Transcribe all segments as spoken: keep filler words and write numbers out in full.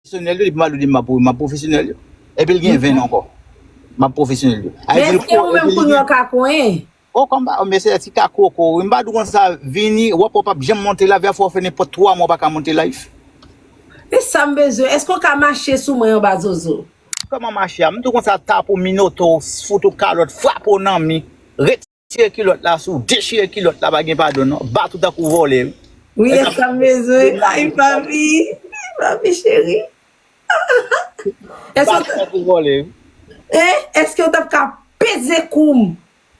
pwofesyonèl yo, depi m pa di m ap pwofesyonèl yo. Epi l gen ven ankò. M ap pwofesyonèl yo. Men èske ou menm kounye a w ka konyen? O, kòm pa, o, mesye, ti ka koko, wi, m pa di w konsa, vini, w ap, w p ap janm monte live, afè w fè nenpòt twa mwa w pa ka monte live. E sa m bezwen. Èske w ka mache sou mwen anba zozo? Kòman mache a? M di w konsa, tape w, minote w, fout ou kalòt, frape w nan mi, retire kilòt la sou, dechire kilòt la, pa gen padon non, bat ou tankou vòlè, wi. Wi, e sa m bezwen. Ay, papi, papi cheri. Èske w t ap, hein? Èske w t ap ka peze kou m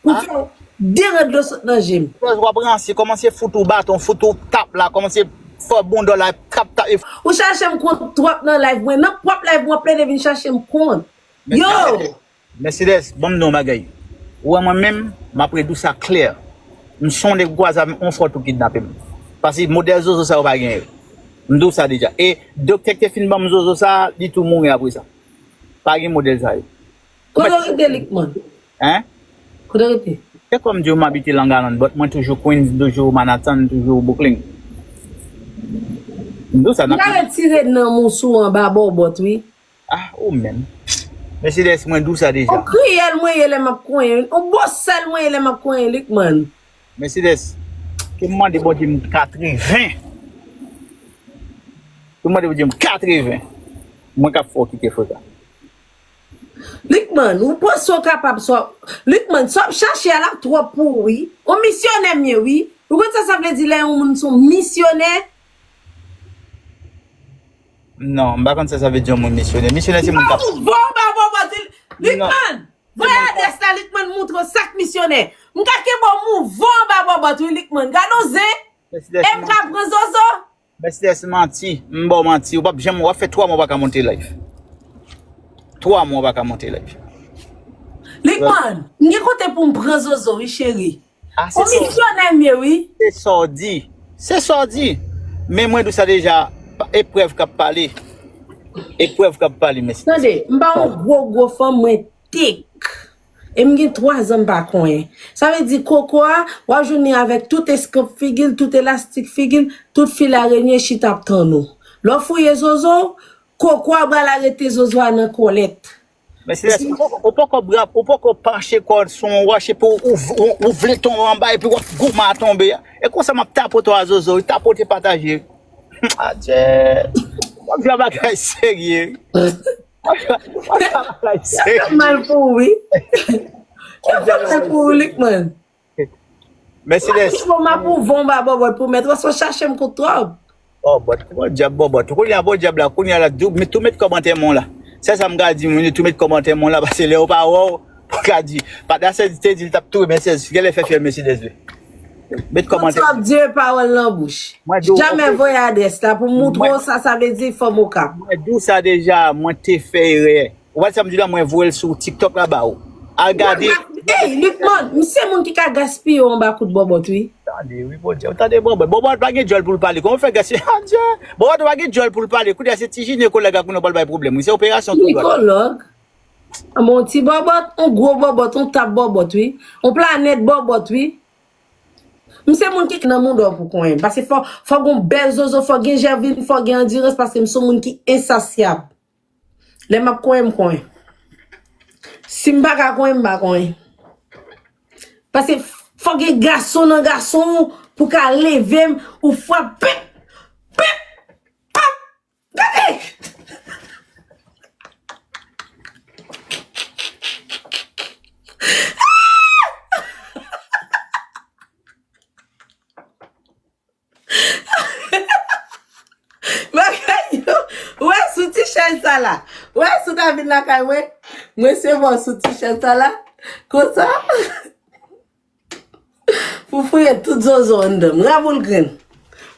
pou fè de rad dlo sot nan je m? Baz, w ap ranse, kòmanse fout ou baton, fout ou tap la, kòmanse fè bonda w la, tap, tap. Ou chache m kont twòp nan live mwen. Nan pwòp live mwen, w ap plede vin chache m kont. Yo! Mercedes, ban m di w yon bagay. Ou wè mwen menm, m ap redi w sa klè. M se yon nèg ou kwaze avè m, yon fwa tou kidnape m. Paske modèl zozo sa yo pa genyen yo. M di w sa deja. E doktè ki te fin ban m zozo sa, li tou mouri apre sa. Pa gen modèl sa yo. Kote w rete, Likman? Hein? Kote w rete? Se kòm di w m abite Long Island, but mwen toujou Queens, toujou Manhattan, toujou Brooklyn. M di w sa nan. M ka retire nanm ou sou anba bòbòt, wi. Ah, ou menm. Mercedes, mwen di w sa deja. On kriyèl mwen ye lè m ap konyen. On bòsèl mwen ye lè m ap konyen, Likman. Mercedes, ke m mande Bondye m katreven. Ke m mande Bondye m katreven. Mwen k ap fè w kite frekans. Likman, ou panse w kapab sa? Likman, sa w ap chache a la twòp pou ou, wi. On misyonè m ye, wi. Ou konn sa sa vle di lè yon moun se yon misyonè? Non, m pa konn sa sa vle di yon moun misyonè. Misyonè se moun k ap. Bon, bon, bon, bon, di, Likman, voye adrès la, Likman, montre w sa k misyonè. M ka kenbe w mouvan anba bòbòt, wi, Likman. Gade yon zen. E m ka pran zozo. Mercedes manti, m ba w manti. Ou p ap janm, w ap fè twa mwa w pa ka monte live. Twa mwa w pa ka monte live. Likman, m gen kote pou m pran zozo, wi, cheri. Ah, se sa w di. Ou misyonè m ye, wi. Se sa w di. Se sa w di. Men mwen di w sa deja, eprèv k ap pale. Eprèv k ap pale, mesye. Tande, m pa yon gwo, gwo fanm, mwen tik. E m gen twa zan m pa konyen. Sa vle di koko a, w ap jwenn li avèk tout eskanp figi l, tout elastik figi l, tout fil arenye chita ap tann ou. Lè w fouye zozo, koko a pral arete zozo a nan kòlèt. Men Selès, ou poko, ou poko brap, ou poko panche kò w sou yon wòch epi w, ou, ou, ou vle tonbe anba epi w ap goumen a tonbe a. E konsa m ap tapote w a zozo, tapote pataje. Adjè. W ap jwe bagay serye. W ap jwe bagay serye. Sa fè mal pou ou, wi. Sa fè mal pou ou, Likman. Mercedes. Bon, m ap ouvè yon ba bòbòt pou mèt, paske w chache m kont twòp. Bòbòt, bon dyab bòbòt. Kounye a, bon dyab la, kounye a la, tou, met, tou met kòmantè mwen la. Se sa m ka di moun yo, tou met kòmantè mwen la, paske lè yo pa wè w, pou ka di. Patnè a te di l t ap touye Mercedes, genlè fè fyèl Mercedes vre. Met kòmantè. Kont twòp di pawòl nan bouch. Mwen di w, jamè voye adrès la pou m montre w sa sa vle di fòm Okap. Mwen di w sa deja, mwen te fè erè. Ou pa di sa m di la, mwen voye l sou TikTok la ba ou. Al gade. Ey, Likman, m se moun ki ka gaspiye w anba kout bòbòt, wi. Tande, wi, Bondye. Tande, Bòbòt. Bòbòt pa gen djòl pou l pale. Kòman w fè gaspiye? Adjè. Bòbòt pa gen djòl pou l pale. Kounye a se ti jinekològ ak moun yo pral bay pwoblèm, wi. Se operasyon tou dwat. Jinekològ? Bon, ti bòbòt, on gwo bòbòt, on tap bòbòt, wi. On planèt bòbòt, wi. M se moun ki nan mouda w pou konyen. Paske fò, fò gen bèl zozo, fò gen jèvin, fò gen andirans, paske m se yon moun ki ensasyab. Lè m ap konyen, m konyen. Si m pa ka konyen, m pa konyen. Paske fò gen gason nan gason pou ka leve m, ou frape, pip, pip, pap, gade! Bagay yo, ou wè sou ti chèz sa la. Ou wè si w ta vin lakay mwen, mwen resevwa w sou ti chèz sa la. Konsa, pou fouye tout zozo anndan m. Raboul grenn.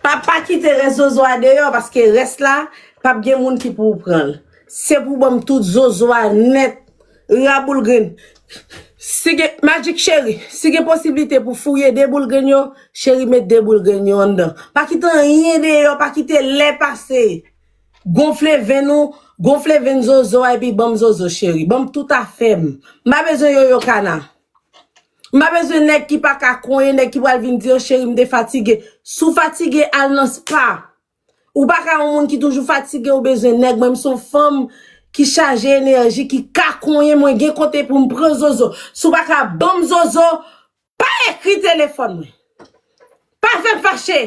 Pa, pa kite rès zozo a deyò, paske rès la, p ap gen moun ki pou pran l. Se pou ban m tout zozo a nèt. Raboul grenn. Si gen, Magic cheri, si gen posiblite pou fouye de boul grenn yo, cheri, met de boul grenn yo anndan. Pa kite anyen deyò, pa kite lè pase. Gonfle venn ou, gonfle venn zozo a, epi ban m zozo, cheri. Ban m tout afè m. M pa bezwen yoyo kana. M pa bezwen nèg ki pa ka konyen, nèg ki pral vin di, "O cheri, m te fatige." Si w fatige, al nan spa. Ou pa ka yon moun ki toujou fatige, ou bezwen nèg. Mwen, m se yon fanm ki chaje enèji, ki ka konyen, mwen gen kote pou m pran zozo. Si w pa ka ban m zozo, pa ekri telefòn mwen. Pa fè m fache.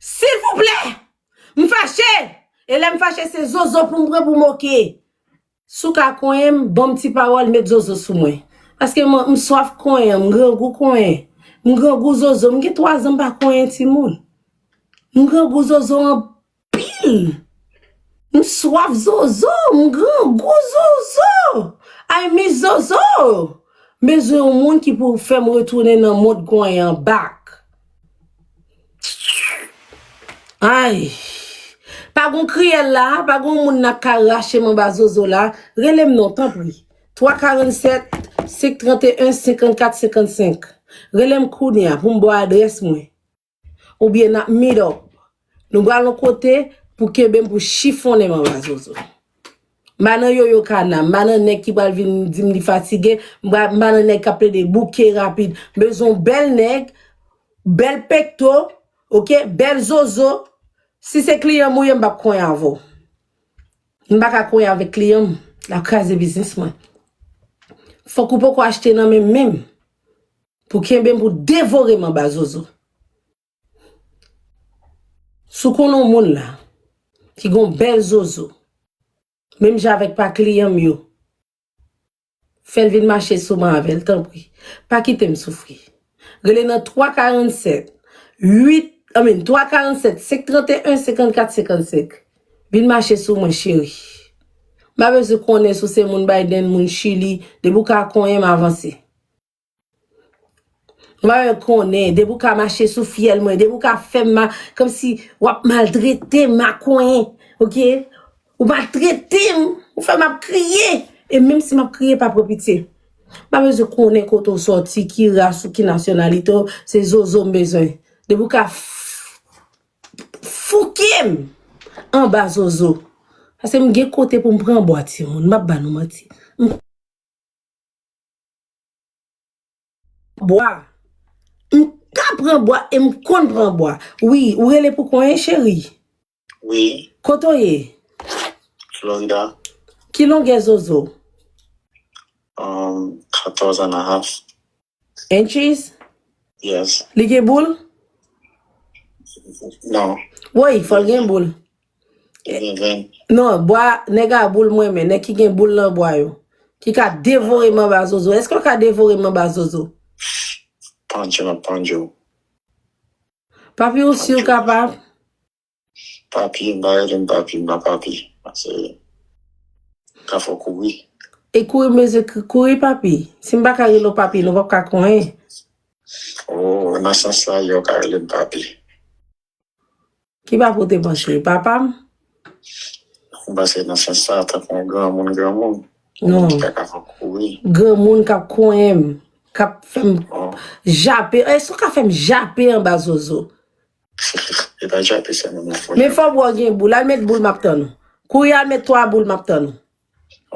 Silvouplè, m fache. E lè m fache, se zozo pou m pran pou m oke. Si w ka konyen m, ban m ti pawòl, met zozo sou mwen. Paske mwen, m swaf konyen, m grangou konyen. M grangou zozo, m gen twa zan m pa konyen timoun. M grangou zozo anpil. M swaf zozo, m grangou zozo. I miss zozo. M bezwen yon moun ki pou fè m retounen nan mond konyen an back. Ay. Pa gon kriyèl la, pa gon moun nan ka rache m anba zozo la. Rele m non, tanpri. Twa karannsèt, senk tranteyen, senkannkat, senkannsenk. Rele m kounye a pou m ba w adrès mwen. Oubyen n ap meet up. Nou pral yon kote pou kenbe m, pou chifonnen m anba zozo. M pa nan yoyo kana, m pa nan nèg ki pral vin di m li fatige, m pa, m pa nan nèg k ap plede bouke rapid. M bezwen yon bèl nèg, bèl pekto, oke, bèl zozo. Si se kliyan m ou ye, m p ap konyen avè w. M pa ka konyen avèk kliyan m, l ap kraze biznis mwen. Fòk ou poko achte nan men m menm, pou kenbe m, pou devore m anba zozo. Si w konnen yon moun la, ki gon bèl zozo, menm jan avèk pa kliyan m yo, fè l vin mache sou mwen avè l, tanpri. Pa kite m soufri. Rele nan twa karannsèt, uit, I mean, twa karannsèt, senk tranteyen, senkannkat, senkannsenk. Vin mache sou mwen, cheri. M pa bezwen konnen si w se moun Biden, moun Chili, depi w ka konyen m, avanse. Mwen konnen, depi w ka mache sou fyèl mwen, depi w ka fè m ma-, kòmsi w ap maltrete m, makonyen, oke? Ou maltrete m, ou fè m ap kriye. E menm si m ap kriye, pa pran pitye. M pa bezwen konnen kote w sòti, ki ras ou, ki nasyonalite w, se zozo m bezwen. Depi w ka f-, fouke m anba zozo. Paske m gen kote pou m pran bwa, timoun, m ap ba nou manti. M bwa. M ka pran bwa e m konn pran bwa. Wi, ou rele pou konyen, cheri? Wi. Kote w ye? Florida. Ki longè zozo? Um, katòz and a half. Inches? Yes. Li gen boul? Non. Woy, fò l gen boul. Li gen venn. Non, bwa, nèg a boul mwen renmen, nèg ki gen boul nan bwa yo. Ki ka devore m anba zozo. Èske w ka devore m anba zozo? Pandye, m ap pandye w. Papi, ou si w kapab? Papi, m pa rele m papi, m pa papi. Paske ka fè w kouri. E kouri, m bezwen k-, kouri, papi. Si m pa ka rele w papi, nou p ap ka konyen. Oh, nan sans sa, yo ka rele m papi. Ki papi w te panse? Papa m? M panse nan sans sa, tankou yon granmoun, granmoun. Non. Yon moun ki pa ka fè w kouri. Granmoun k ap konyen m, k ap fè m jape. Èske w ka fè m jape anba zozo? E pa jape sèlman m ap fè w. Men fò bwa w gen boul. Al met boul, m ap tann ou. Kouri al met twa boul, m ap tann ou.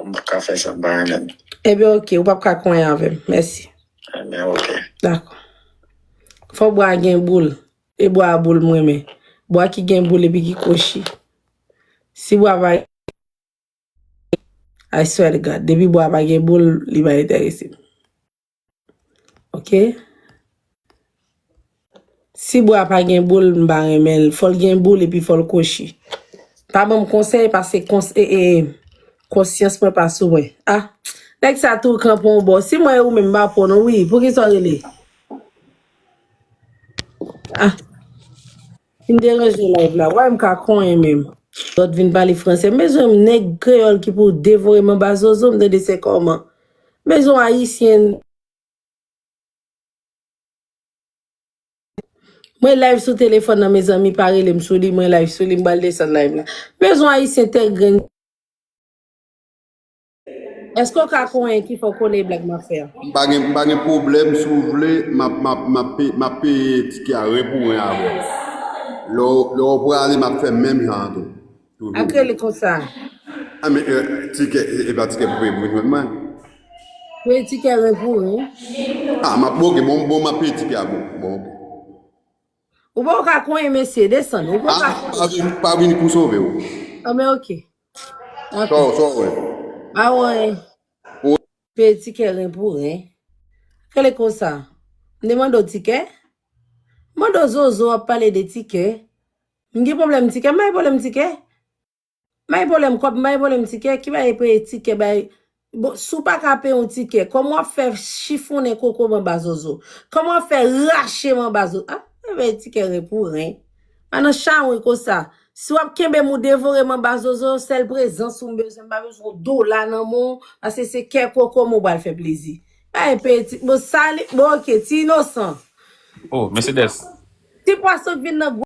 M p ap ka fè sa, m pa renmen. Ebyen, oke, ou p ap ka konyen avè m. Mèsi. Ebyen, oke. Dakò. Fò bwa a gen boul. E bwa a boul m renmen. Bwa ki gen boul epi ki kwochi. Si bwa pa, I swear to God, depi bwa a pa gen boul, li pa enterese m. Oke? Si bwa a pa gen boul, m pa renmen l. Fò l gen boul epi fò l kwochi. Pa ban m konsèy, paske kons-, e, e, konsyans mwen pa sou mwen. Ah, nèg sa tou kanpe yon bò. Si mwen e ou menm, m pa pran non, wi. Poukisa w rele? Ah. Fin deranje live la. Why m ka konyen menm? Lòt vin pale fransè. M bezwen nèg kreyòl ki pou devore m anba zozo, m tande se kòman. M bezwen ayisyen. Mwen live sou telefòn nan, mezanmi, pa rele m sou li, mwen live sou li, m pral desann live la. M bezwen ayisyen tèt grenn. Èske w ka konyen ki fè w konnen e blag m ap fè a? M pa gen, m pa gen pwoblèm, si w vle, m ap, m ap, m ap pe-, m ap peye tikè a ren pou ren avè w. Lè w, lè w prale, m ap fè menm jan an tou. Toujou. Ak rele konsa. Ah, men, eh, tikè, e, e pa tikè pou peye pou vin jwenn mwen. Peye tikè ren pou ren. Ah, m ap, bon, oke, bon, bon, m ap peye tikè a, bon, bon, oke. Ou pa ka konyen mesye, desann. Ou pa ka. Ah, pa vin, pa vin pou sove w. Ah, men ok. Sa w, sa w wè. Ah, ouais. Pe tikè ren pou ren. Kele konsa. M demande w tikè. Mande w Zozo ap pale de tikè. M gen pwoblèm tikè. M bay pwoblèm tikè. M bay pwoblèm kòb, m bay pwoblèm tikè. Ki bay peye tikè, bay. Bon, si w pa ka peye yon tikè, kòman w ap fè chifonnen koko m anba Zozo? Kòman w ap fè rache m anba Zozo? Ah, bay tikè ren pou ren. Pa nan chawony konsa. Si w ap kenbe m ou devore m anba Zozo, sèl prezans ou m bezwen, m pa bezwen yon dola nan men w, paske se kè koko m ou pral fè plezi. Ay, peye ti, bon, sa li, bon, ok, ti inosan. Oh, Mercedes. Ti pwason k vin nan gwo